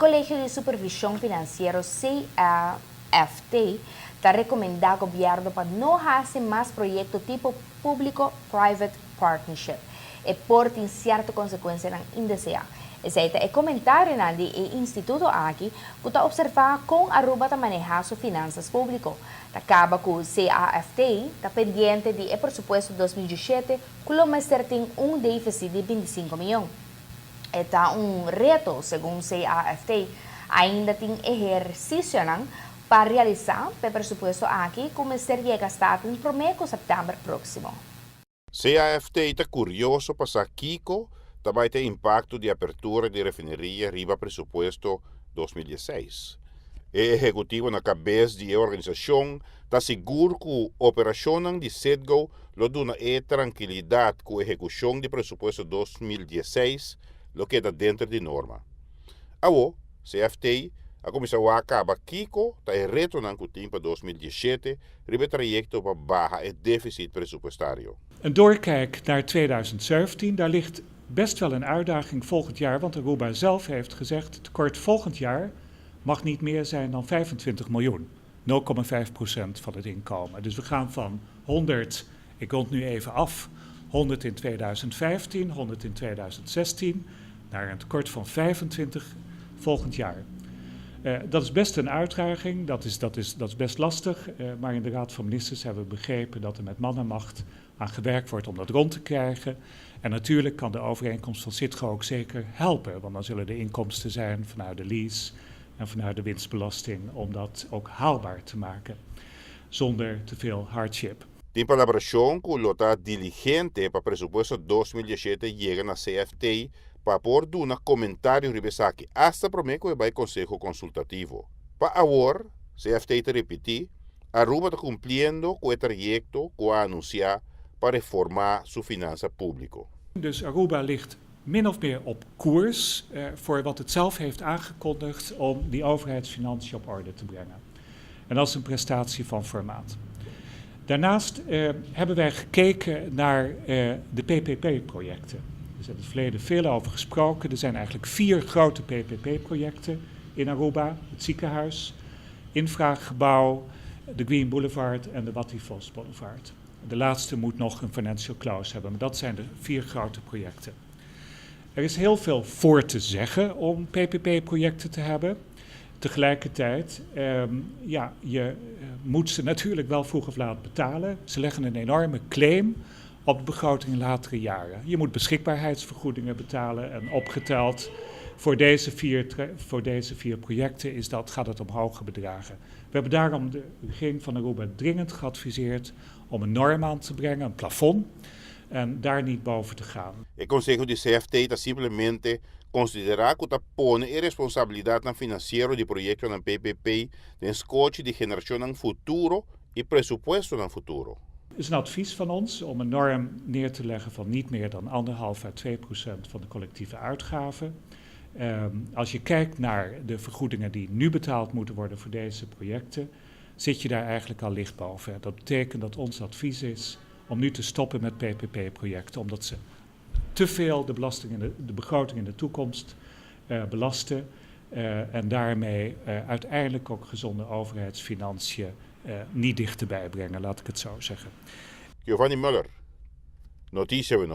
Kolegio di Supervishon Finansiero CAFT ta rekomendá gobièrnu pa no hasi mas proyekto tipo Publico-Private Partnership. E por tin sierto konsekuensianan indeseá. Esei ta e komentarionan di e instituto aki ku ta opservá kon Aruba ta manehá su finansas públiko. Ta kaba ku CAFT ta pendiente di e presupuesto 2017 ku lo mester tin un défisit di 25 mion. E ta un reto, segun CAFT. Ainda tin ehersisionan pa realisá e presupuesto aki ku mester yega Staten promé ku sèptèmber próksimo. CAFT ta kurioso pa sa kiko ta bai ta e impakto di apertura di refineria riba presupuesto 2016. E ehekutivo na kabes di e organisashon ta sigur ku operashonnan di Citgo lo duna e trankilidat ku ehekushon di presupuesto 2016 lo keda den di norma. Awo, CAFT a kuminsá kaba kiko ta e retonan ku tin pa 2017 riba trayekto pa baha e défisit presupuestario. Een doorkijk naar 2017, daar ligt best wel een uitdaging volgend jaar, want Aruba zelf heeft gezegd: het tekort volgend jaar mag niet meer zijn dan 25 miljoen. 0,5% van het inkomen. Dus we gaan van 100, ik rond nu even af, 100 in 2015, 100 in 2016, naar een tekort van 25 volgend jaar. Dat is best een uitdaging, dat is best lastig, maar in de Raad van Ministers hebben we begrepen dat er met man en macht aan gewerkt wordt om dat rond te krijgen. En natuurlijk kan de overeenkomst van Citgo ook zeker helpen, want dan zullen de inkomsten zijn vanuit de lease en vanuit de winstbelasting om dat ook haalbaar te maken, zonder te veel hardship. Tin palabrashon ku lo ta diligente pa presupuesto 2017 yega na CFT pa por duna komentario riba esaki hasta promé ku bai konseho konsultativo. Pa awor, CFT ta ripití, Aruba ta kumpliendo ku e trayekto ku a anunsiá pa reformá su finansa públiko. Dus Aruba ligt min of meer op koers voor wat het zelf heeft aangekondigd om die overheidsfinanciën op orde te brengen. En dat is een prestatie van formaat. Daarnaast hebben wij gekeken naar de PPP-projecten. Er is in het verleden veel over gesproken. Er zijn eigenlijk vier grote PPP-projecten in Aruba. Het ziekenhuis, infragebouw, de Green Boulevard en de Watty Vos Boulevard. De laatste moet nog een financial close hebben, maar dat zijn de vier grote projecten. Er is heel veel voor te zeggen om PPP-projecten te hebben. Tegelijkertijd, ja, je moet ze natuurlijk wel vroeg of laat betalen. Ze leggen een enorme claim op de begroting in latere jaren. Je moet beschikbaarheidsvergoedingen betalen en opgeteld voor deze vier projecten gaat het om hoge bedragen. We hebben daarom de regering van Aruba dringend geadviseerd om een norm aan te brengen, een plafond, en daar niet boven te gaan. E konseho di CFT ta simplemente konsiderá ku ta pone e responsabilidat finansiero di proyektonan PPP den skochi di generashonnan futuro i presupuestonan futuro. Het is een advies van ons om een norm neer te leggen van niet meer dan 1,5 à 2% van de collectieve uitgaven. Als je kijkt naar de vergoedingen die nu betaald moeten worden voor deze projecten, zit je daar eigenlijk al licht boven. Dat betekent dat ons advies is om nu te stoppen met PPP-projecten, omdat ze te veel de belasting in de begroting in de toekomst belasten en daarmee uiteindelijk ook gezonde overheidsfinanciën niet dichterbij brengen, laat ik het zo zeggen. Giovanni Muller, Notisia.